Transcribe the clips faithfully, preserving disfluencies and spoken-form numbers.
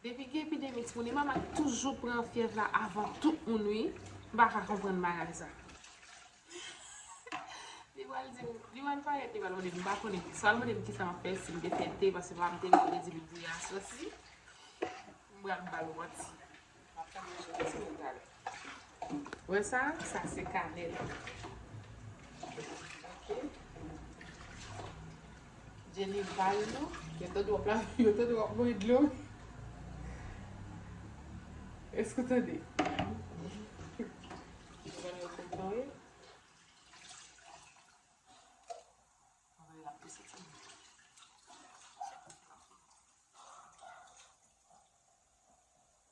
Depi gen epidemi timoun, e manman ki toujou pran fyèv la avan tout moun, wi. M pa ka konprann bagay sa. Li pral di m, li pral parèt, li pral mande m, m pa konnen. Sa l mande m kisa m ap fè, si m te fè te, paske papa m te vin, te di m bouyi a soti. M pral ba l manti. M ap fè manje yon timoun talè. Wè sa? Sa se kanèl. Ok. Jenny bay nou. Yo tande w ap la, yo tande w ap voye dlo. Èske w tande? Ou konn yo kontan, wi. Ann al ap pise ti moun.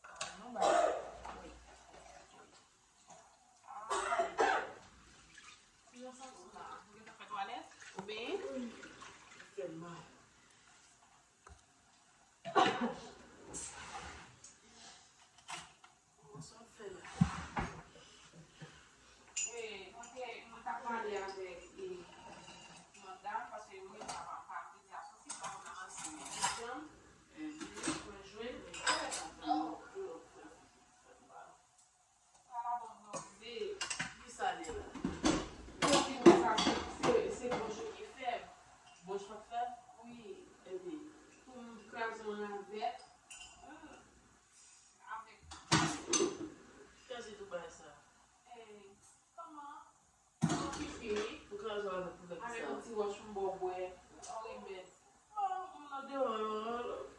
Ah, non, ba. Wi. Wi. Ah. Kijan w santi w la? Ou gentan fè twalèt? Ou benyen? Wi. Fè mal. Sa w ap fè la? E, mwen te, mwen t ap pale avèk, e, madam, paske mwen pa, pa, pa vle di a soti, pa konn avanse, men janm, e, mwen jwenn, e, sa la ban m move. Kisa li la? Kote mwen sa, se, se, se bwonch yo ki fè m. Bwonch pa fè? Wi. Epi? Pou m kraze yon ravèt. Hmm. Avèk. Kraze tout bagay sa. Eh, kòman? Kòman ki fini? Ou kraze avèk pou fè kisa? Avèk yon ti wòch m ba w bwè. Yon remèd. Ah, moun nan deyò.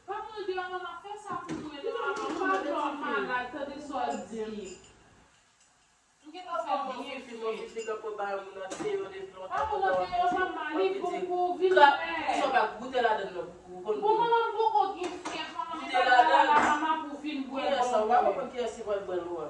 Pa moun deyò, manman, fè sa pou mwen, non, manman. M pa vle w malad, tande sa w di. M gentan fè byen fè. Fifi, fifi, kanpe bay moun nan deyò depi lontan. Pa moun nan deyò, manman, li bon pou vin fè. Kisa w pa goute ladann nan pou ou konn. Bon, manman, m poko gen fyèv, manman, men bagay la, manman, pou vin bwè l. Kiyès sa? Ou pa konprann kiyès ki pral bwè l ou a?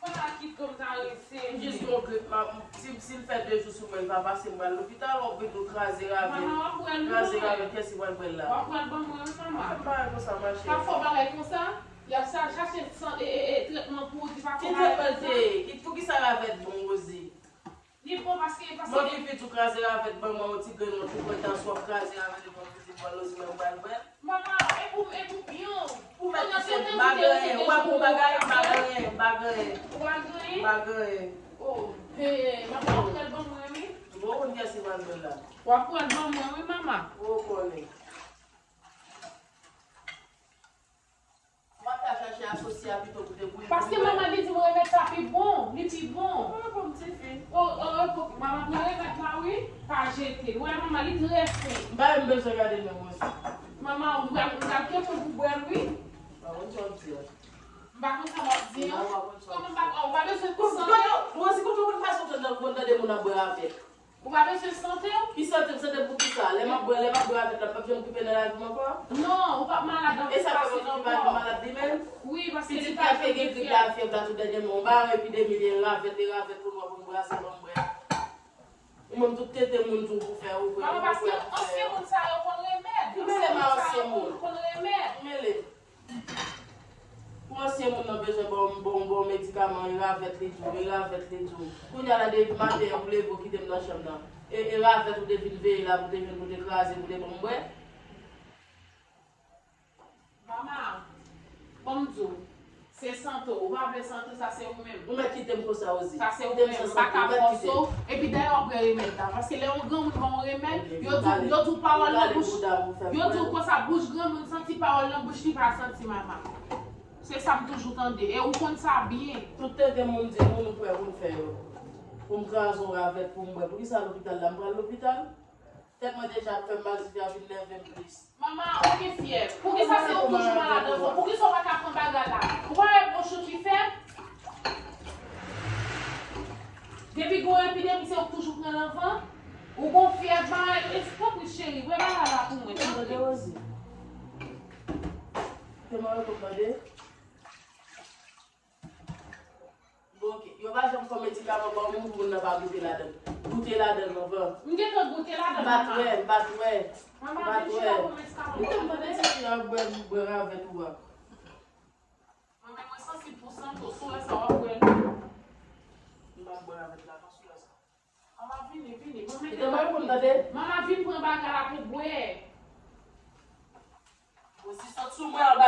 Manman, kit kòm ta rese. M jis gen yon grip, ma, si, si l fè de jou sou mwen, l pa pase, m pral lopital, w ap wè nou kraze ravèt. Manman, w ap bwè l, wi, manman. Kraze ravèt, kiyès ki pral bwè l la? W ap bwè l ban mwen, wi, manman. Pa fè bagay konsa, ma chè. Pa fè bagay konsa. Y ap sa chache san, e, e, e, tretman pou ou di pa fè bagay konsa. Ki tretman l te ye? Ki, poukisa ravèt bon, Rosie? Li bon paske, paske. Mwen ki fi tou kraze ravèt ban mwen yon ti grenn, yon ti grenn tansyon, w ap kraze ravèt ban mwen, di bon, Rosie, mwen m pral bwè l. Manman, e pou, e pou byen w. Ou mèt kite m, m pa gen anyen. Ou wè pou bagay, m pa gen anyen, m pa gen anyen. Ou pa gen anyen? M pa gen anyen. Oh, he, manman, w ap pran l ban mwen, wi. Bon, ou konn kiyès ki pral bwè l la? W ap pran l ban mwen, wi, manman. Ou konnen. W ap ta chache asosye a pito pou te bouyi pou mwen. Paske manman li di m remèd sa pi bon, li pi bon. Ou repo m, tifi. O, o, repo. Manman pran remèd la, wi. Pa jete. Ou wè manman, li trè fen. M pa menm bezwen gade l menm, Rosie. Manman, ou pral, ou pral kenbe pou bwè l, wi. M pa konn sa w ap di a. M pa konn sa w ap di a. Non, m pa konn sa w ap di. Kòman m pa, ou pa bezwen konn sa. Rosie, kote w konn fason w konn tande moun ap bwè avèk? Ou pa bezwen sante w? Ki sante m? Sante m pou kisa? Lè m ap bwè, lè m ap bwè avèk la, m p ap janm gripe nan lavi m ankò? Non, ou p ap malad anpil pase nan kò. E sa fè Rosie pa vin malad li menm? Wi, paske li pa janm gen fyèv. Pitit la te gen grip, li al fyèv la, tout dènye men, ravèt, li ravèt pou nou, pou nou brase, pou nou bwè. Ou menm tout tete moun tou pou fè, ou bwè, ou bwè pou fè. Manman, paske ansyen moun sa yo konn remèd. Ou mele m a ansyen moun. Konn remèd. Ou mele m. Pou ansyen moun nan bezwen ba w, ba w, ba w medikaman, e ravèt li di w, e ravèt li di w. Kounye a la, depi maten an, ou leve, ou kite m nan chanm nan. E, e ravèt ou te vin veye la, pou te vin, pou te kraze, pou te ban m bwè. Manman, ban m di w, se sante w. Ou pa vle sante w, sa se ou menm. Ou mèt kite m konsa, Rosie. Sa se ou menm, m pa ka fòse w. Epi dayè w ap bwè remèd la. Paske lè yon granmoun ba w yon remèd, yo di w, yo di w pawòl nan bouch, yo di w konsa, bouch granmoun santi pawòl nan bouch li pa santi, manman. Se sa m toujou tande. E ou konn sa byen. Tout tenten moun di nou, nou prè pou n fè yo. Pou m kraze yon ravèt, pou m bwè. Poukisa lopital la? M pral lopital? Tèt mwen deja ap fè m mal, Sylvia vin nève m plis. Manman, ou gen fyèv. Poukisa se ou toujou malad anvan? Poukisa w pa ka pran bagay la? Ou pa wè bwonch ou ki fèb? Depi gen yon epidemi, se ou k toujou pran l anvan? Ou gon fyèv, bagay, e, tanpri cheri, bwè bagay la pou mwen, tanpri. Tande, Rosie. Te mare konn tande. Bon, ok. Yo pa janm fè medikaman ba w menm pou moun nan pa goute ladann. Goute ladann anvan. M gentan goute ladann, manman. M pa t wè, m pa t wè. Manman, vin chita pou medikaman. Ou konn tande ti fi a bwè, bwè ravèt ou a. Manman, mwen sansib pou sante w, si w wè sa w ap bwè l. M p ap bwè ravèt la, non, si w wè sa. Manman, vini, vini. Manman, vin pran bagay la pou bwè. Rosie, sot sou mwen anba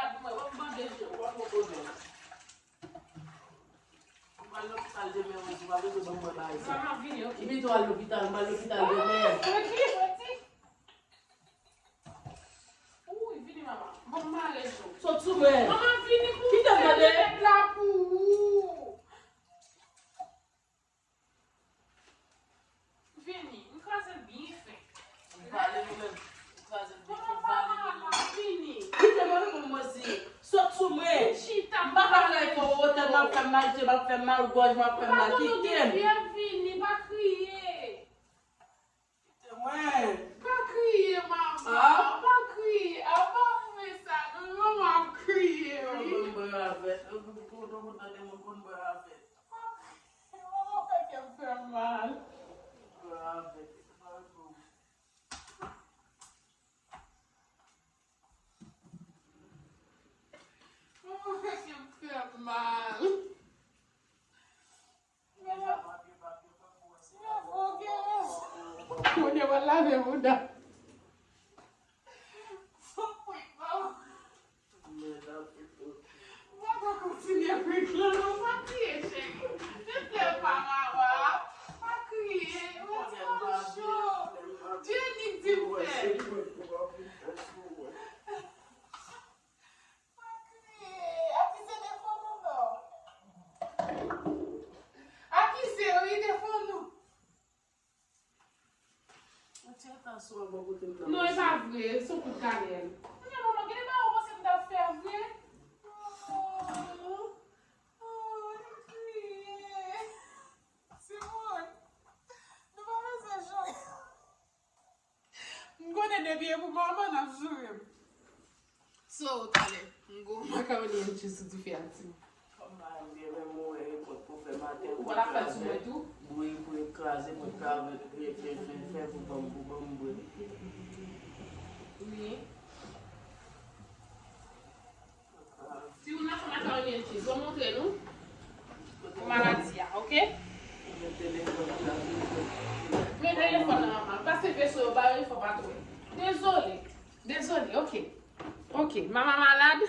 gad mwen, w ap mande je, w ap mande je. M pral lopital demen, Rosie, pa bezwen ban mwen bagay sa. Manman vini, ok. Ou pito al lopital, m pral lopital demen. Rosie, Rosie. Ouy, vini, manman. Ban m mare je w. Sot sou mwen. Manman vini pou ou, kite m tande. Nèg la pou ou. Vini, m kraze l byen fen. M vale nou menm. M kraze l byen fen, m vale nou menm. Vini. Kite mwen pou m wè si. Sot sou mwen. Chita. M pa ka lè fò wotè, m ap fè m mal je, m ap fè m mal gòj, m ap fè m mal. Kite m. Vini, pa kriye. Kite mwen. Pa kriye, manman. Ah. Pa kriye. A pa mwen sa, non, manman ap kriye, wi. Konn bwè avè. Konn tande moun konn bwè avè. Manman fè kè m fè mal. Manman fè kè m fè mal. Kounye a w al lave bouda. Mwen pa kontinye prank lan non, pa kriye, cheri. Jan flè pa mawa, pa kriye. Mwen twò cho. Jenny di m fè. Pa kriye. Akize defann ou non. Akize wi, defann ou. Non, e pa vre, se yon kout kanèl. Kounye a manman gen de bagay ou panse m t ap fè vre? Oh, oh, li kriye. Simon, nou pa bezwen joure. M konnen depi e pou manman n ap joure m. So, talè, m gon makawoni and cheese sou dife a, ti. Kòm pa m gen menm ou wè repòt pou fè maten. Ou pa t ap fè l sou mwen tou? Bouyi pou kraze, mwen kraze, fè, fè, fè, fè pou ban m, pou ban m bwè. Wi. Si ou nan fè macaroni and cheese, ou montre nou pou maladi a, ok? Men telefòn nan, manman. Pase veso yo, ba yo, fò pa tou. Dezole. Dezole, ok. Ok, manman malad.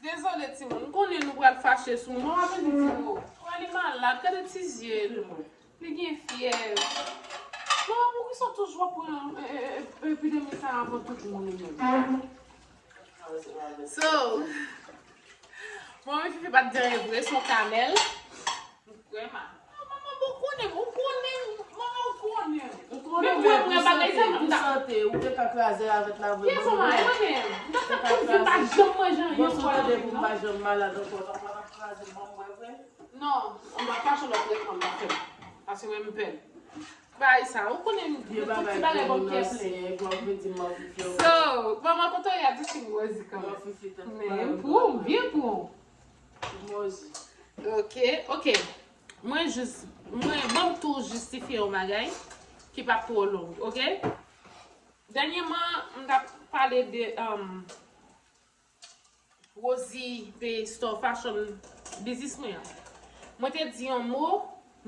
Dezole, timoun. M konnen nou pral fache sou mwen. Manman vin di, timoun. Wè, li malad. Gade ti zye l. Li gen fyèv. Manman, poukisa w toujou ap pran, e, e, e, epidemi sa avan tout moun ou menm? So, manman Fifi pa t di anyen vre, se yon kanèl. Vrèman. Non, manman, ou konnen, ou konnen, manman, ou konnen. Ou konnen, men pou sante, pou sante, ou te ka kraze avèk la vre. Yes, manman, ou konnen. M t ap fè tout vi m pa janm manje anyen ankò nan vi m, non. Bon, sante de pou m pa janm malad ankò, donk w ap kraze l ban m bwè vre. Non, m ap chache lòt tretman m ap fè. Paske mwen m pè. Bay sa, ou konnen m, m tout ti bagay ban m kè plen. So, manman, kote w ye a, di Chimozi kanmenm. Men, m pou w, m byen pou w. Ok, ok. Mwen jis, mwen, ban m tou jistifye yon bagay ki p ap twò long, ok? Dènyèman, m t ap pale de, um, Rosie Pay Store Fashion, biznis mwen an. Mwen te di yon mo,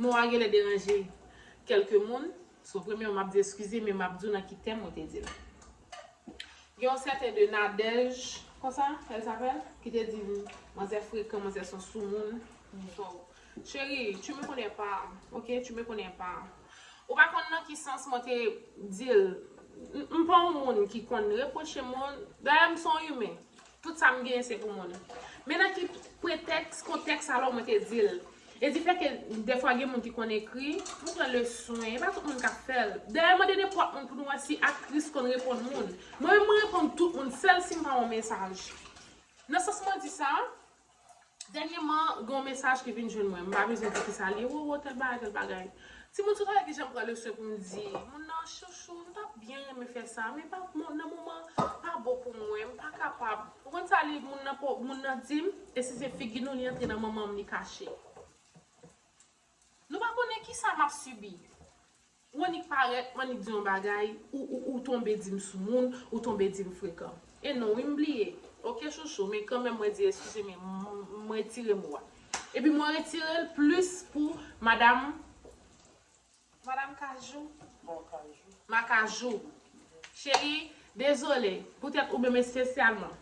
mo a genlè deranje kèlke moun. So, premyèman, m ap di eskize, men m ap di w nan ki tèm mwen te di l. Gen yon sèten de Nadège, konsa, elle s'appelle, ki te di m, manzè frekan, manzè se yon soumoun. So, cheri, tu me connais pas, ok? Tu me connais pas. Ou pa konn nan ki sans mwen te di l. M, m pa yon moun ki konn repwoche moun. Dayè, m se yon imen. Tout sa m genyen se pou moun. Men nan ki pretèks, kontèks alò mwen te di l. E di fè ke dèfwa gen moun ki konn ekri, mwen pran leson, e pa tout moun k ap fè l. Dayè, mande nenpòt moun pou nou wè si aktris konn reponn moun. Mwen menm, mwen reponn tout moun, sèl si m pa wè yon mesaj. Nan sans mwen di sa, dènyèman, gen yon mesaj ki vin jwenn mwen. M pa bezwen di kisa l ye, wowo, tèl bagay, tèl bagay. Timoun, sot avè ki jan m pran leson pou m di, moun nan, chouchou, m t ap byen renmen fè sa, men pa, nan moman, pa bon pou mwen, m pa kapab. Ou konn sa li, moun nan, moun nan di m, e si se figi nou, li antre nan manman m, li kache. Nou pa konnen kisa m ap sibi. Ou annik parèt, m annik di yon bagay, ou, ou, ou tonbe di m soumoun, ou tonbe di m frekan. E non, wi, m bliye. Oke, chouchou, men kanmenm mwen di eskize, men m, m retire mo a. Epi mwen retire l plis pou madanm, madanm Kajou. Bon, Kajou. Ma Kajou. Cheri, dezole, poutèt ou menm espesyalman.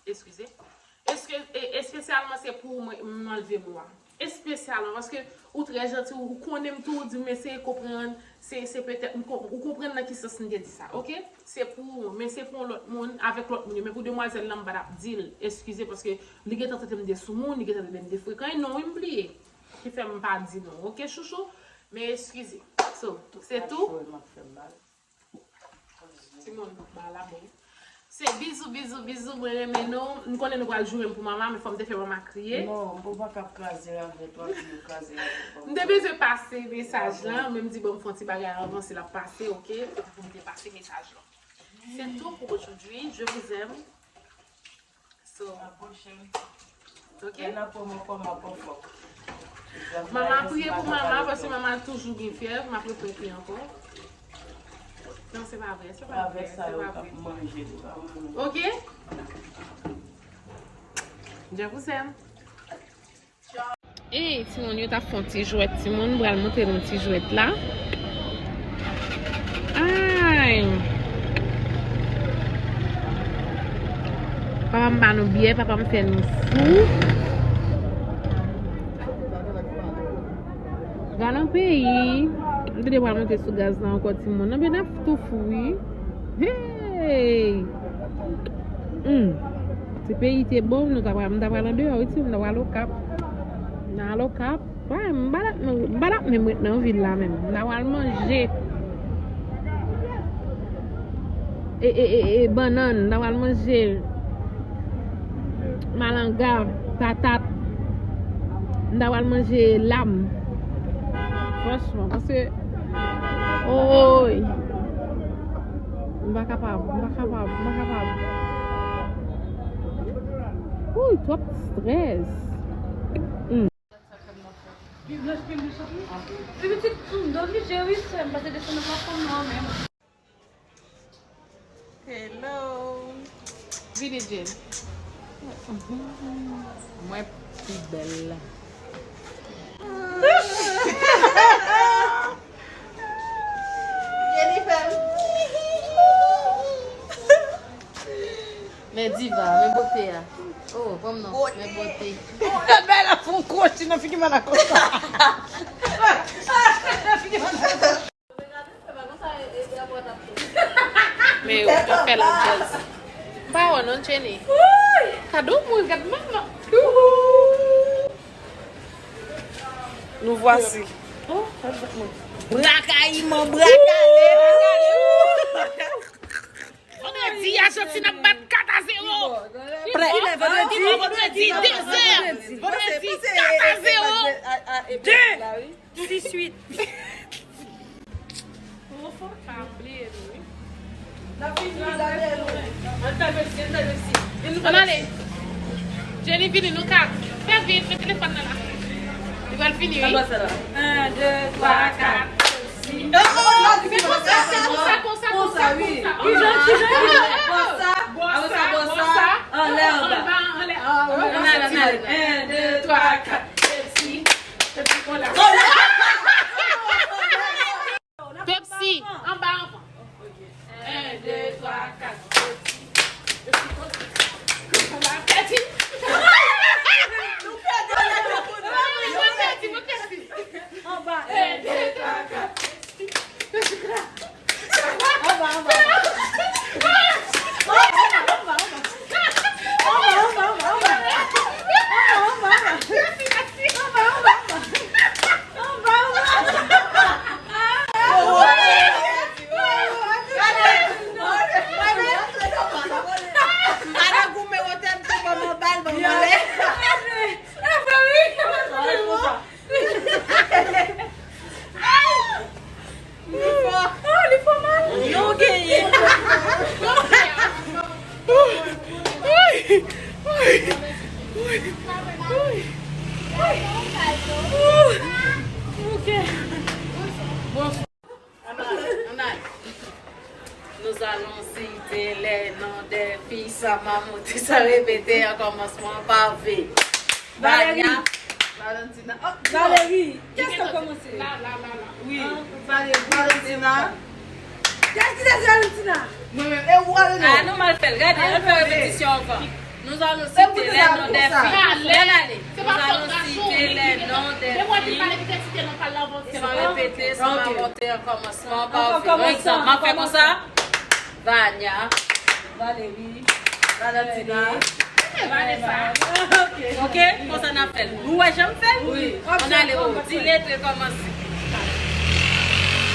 Eskize. Eske, e, espesyalman se pou ou mwen, m anlve mo a. Espesyalman, paske ou trè janti, ou konnen m tou, ou di m eseye konprann, se, se petèt, m kon-, ou konprann nan ki sans m te di sa, oke? Se pou ou, men se pou yon lòt moun, avèk lòt moun yo. Men pou demwazèl la, m pa t ap di l, eskize, paske li gentan tande m de soumoun, li gentan tande m de frekan, e non, wi, m bliye. Ki fè m pa di non, oke, chouchou? Men eskize. So, se tou. Timoun, ba la bon. Se bizou, bizou, bizou, mwen renmen nou. M konnen nou pral joure m pou mama, men fò m te fè mama kriye. Non, ou pa ka kraze ravèt, w ap vin kraze ravèt. M te bezwen pase mesaj lan, men m di bon, m fè yon ti bagay avanse, l ap pase, oke? Epi pou m te pase mesaj lan. C'est tout pour aujourd'hui. Je vous aime. So, ok. Mama, priye pou mama, paske mama toujou gen fyèv, m ap reprann kriye ankò. Non, se pa vre, se pa vre, se pa vre. Ok? Je vous aime. Ey, timoun, yo t ap fè yon ti jwèt, timoun, m pral montre nou ti jwèt la. Ay! Papa m ba nou byè, papa m fè nou fou. Gade yon peyi. M te pral monte sou gaz la ankò, timoun. Nan, ben, n ap tou fou, wi. Hey! Hmm. Si peyi te bon, nou ta pral, m ta pral andeyò, wi, timoun, m ta pral Okap. Nan Okap, pa, m pa t ap, m pa t ap menm ret nan vil la menm. M ta pral manje. E, e, e, e, bannann, m ta pral manje. Malanga, patat. M ta pral manje lam. Franchman, paske, oy. M pa kapab, m pa kapab, m pa kapab. Uy, twòp strès. Hmm. Hello. Vini, Jane. Mwen pi bèl la. Jennifer. Men diva, men bote a. Oh, ban m non, men bote. Gad bagay la fè yon kwochi nan figi Mana konsa. Nan figi Mana konsa. Men ou te fè la djaz. M pa wè non, Jenny. Kado mwen, gad manman. Nou vwasi. Oh, bra kayiman, bra kale. Vandredi a, Jantine ap bat kat a zewo. Prè. Vandredi, vandredi, de zè. Vandredi, kat a zewo. De. Sis uit. Ann ale. Jenny, vini, nou ka. Fè vit, met telefòn nan la. Li pral fini, wi. Sa pase la. Un, deux, trois, quatre, six. Oh, oh, men konsa, se konsa, konsa, konsa, konsa. Kijan, kijan, kijan? Bwè sa, bwè sa, anlè, anba. Anba, anlè, anlè. Un, deux, trois, quatre, Pepsi. Pepsi, kola. Kola. Pepsi, anba anvan. Un, deux, trois, quatre, Pepsi. Pepsi, kola. Kola, pèdi. Nou pèdi, nou pèdi, nou pèdi. Anba. Un, deux, trois, quatre, Pepsi. Pepsi, kola. Anba, anba, anba. Anba, anba, anba. Anba, anba, anba, anba. Anba, anba, anba. Mèsi, mèsi. Anba, anba, anba. Ok. Bon. Ann ale. Nous allons citer les noms des filles sans marmoter, sans répéter, en commençant par V. Valérie. Vania. Valentina. Oh, Valérie. Qu'est-ce que commencé? Là, là, là, là. Oui. Valérie, Valentina. Qu'est-ce que c'est, Valentina? Mwen menm. E ou ale non? Ah, nou mal fè l. Gade, ann fè repetisyon anvan. Nous allons citer les noms des filles. Ann ale. Nous allons citer les noms des filles. Sans répéter, sans marmoter, en commençant par V. Par exemple, m ap fè konsa. Vania. Valérie. Valentina. Vanessa. Ok. Ok, konsa n ap fè l. Nou wè jan m fè l? Wi. Ann ale, o, di letre kòmanse.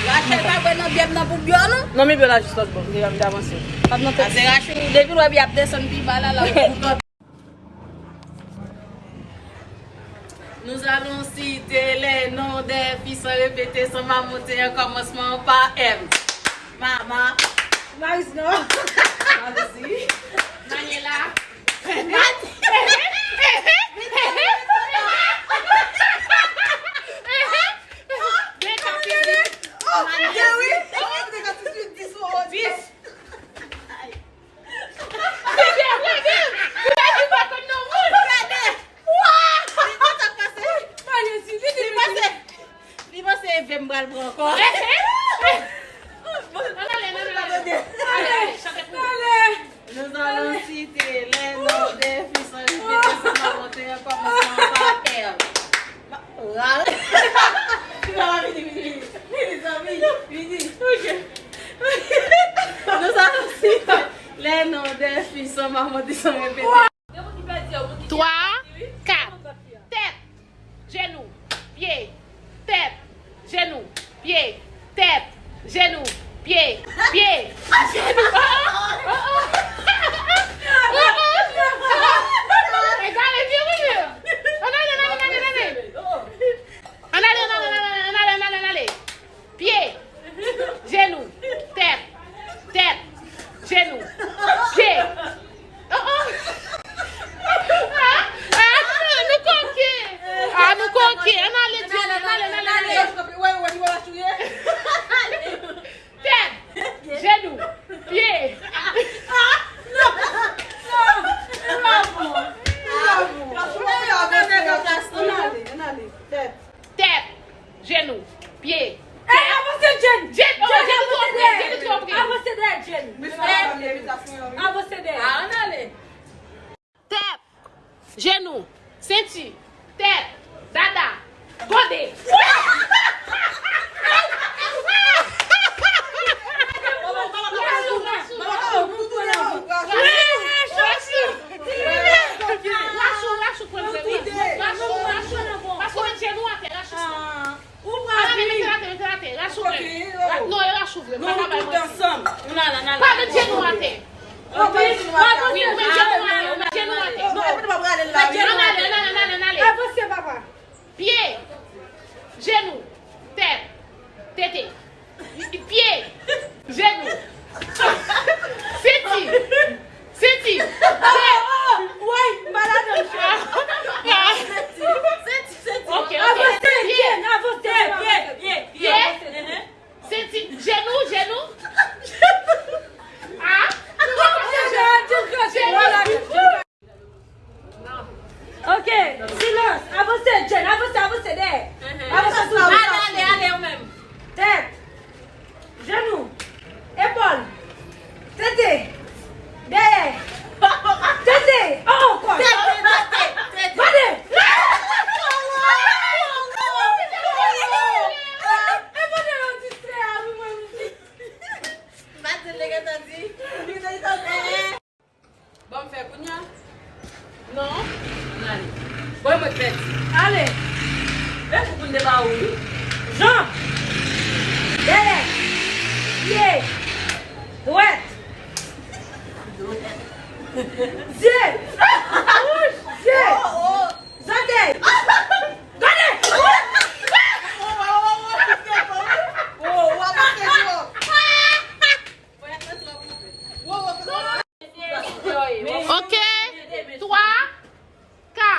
Rachel pa bwè nan byè m nan pou bwè non. Non, men byè la jis lòt bò. M te, m te avanse. Pap nan tèt. Ase Rachel, depi l wè byè ap desann pi ba la, la. Nous allons citer les noms des filles sans répéter, sans marmoter, en commençant par M. Mama. Marisno. Marisy. Maniela. Beka. Oh, Jerry. Oh, Beka, tout de suite, dis. Dis. Li panse, li panse Eve m pral pran ankò. Nous allons citer les noms des filles sans répéter, sans marmoter, en commençant par R. Ral. Vini, vini, vini. Vini, zanmi. Vini. Ok. Nous allons citer les noms des filles sans marmoter, sans répéter. Twa, kat. Tèt, jenou, pye, tèt, jenou, pye, tèt, jenou, pye, pye, jenou. Oh, oh, oh, oh. Oh, oh. E gade, vye, vye. Ann ale, ann ale, ann ale, ann ale. Ann ale, ann ale, ann ale, ann ale, ann ale, ann ale. Pye, jenou, tèt, tèt, jenou, pye. Oh, oh. Ah, ah, nou koke. Ah, nou koke. Ann ale, Jenny, ann ale, ann ale, ann ale. Tèt, jenou, pye. Tèt, jenou, pye. Ey, avanse, Jenny! Jenny, oh, Jenny twò pre, Jenny twò pre. Avanse dèyè, Jenny. Avanse dèyè. Ah, ann ale. Tèt, jenou, senti, tèt, dada, gode. Rachou, Rachou, pran mwen. Rachou, Rachou, paske w met jenou atè, Rachou. Ou pral mete l atè, mete l atè. Rachou vre. Non, e Rachou vre. Nou tout ansanm. Nou la, la, la, la. Pa met jenou atè. Wi, ou met jenou atè, ou met jenou atè. Non, e pa prale la, wi. Ann ale, ann ale, ann ale, ann ale. Avanse, papa. Pye. Jenou. Tèt. Tete. Pye. Jenou. Senti. Senti. Woy, m pa ladan, chè. Senti, senti, senti. Ok, ok. Avanse, pye, avanse, pye, pye, pye. Senti, jenou, jenou. Ah. Jenou. Ok, silans. Avanse, Jenny, avanse, avanse, dèyè. Avanse, ale, ale, ale, ou menm. Tèt. Jenou. Epòl. Tete. Dèyè. Tete. Oh, kò. Tete, tete, tete. Gade. E gade yon distrè a, wi, mwen. M pa di l te gentan di. Li te gentan di. Bon, m fè kounye a? Non. Ann ale. Bon, mwen pèdi. Ale. E pou kounye ba ou, wi. Janm. Dèyè. Pye. Dwèt. Zye. Wouch. Zye. Zòtèy. Gade. Ok, twa, kat.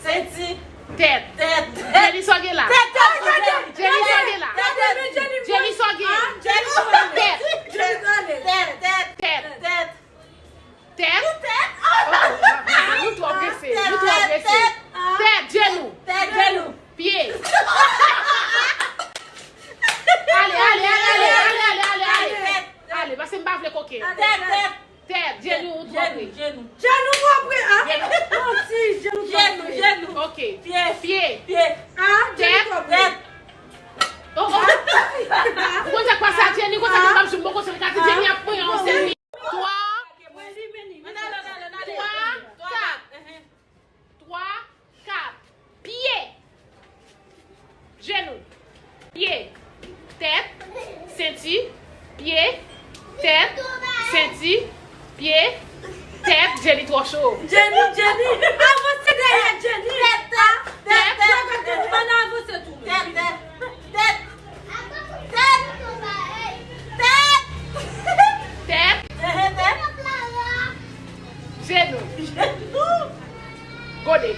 Senti. Tèt. Tèt. Jenny, sa w gen la? Tèt, tèt, tèt. Jenny, sa w gen la? Tèt, tèt. Jenny, sa w gen? Jenny, sa w gen? Tèt. Jenny, sa w gen? Tèt, tèt. Tèt. Tèt. Tèt. Tèt. Oh, oh, oh, nou twò prese, nou twò prese. Tèt. Tèt, jenou. Tèt, jenou. Pye. Ale, ale, ale, ale, ale, ale, ale, ale. Tèt. Ale, paske m pa vle koke. Tèt, tèt. Tèt, jenou, ou twò pre. Jenou, jenou. Jenou twò pre, a? Jenou. Manti, jenou twò pre. Jenou, jenou. Ok. Pye. Pye. Pye. A, jenou twò pre. Tèt. Oh, oh. Ou konn sa k pase a Jenny, ou konn sa k pase a Jenny, ap pran yon sèl. Twa. Twa, kat. Twa, kat. Pye. Jenou. Pye. Tèt. Senti. Pye. Tèt. Senti. Pye. Tèt. Jenny twò cho. Jenny, Jenny. Avanse dèyè Jenny. Tèt, tèt, tèt, tèt, tèt. Ann avanse tou. Tèt, tèt. Tèt. Tèt. Tèt. Tèt. Ehe, tèt. Jenou. Jenou. Gode.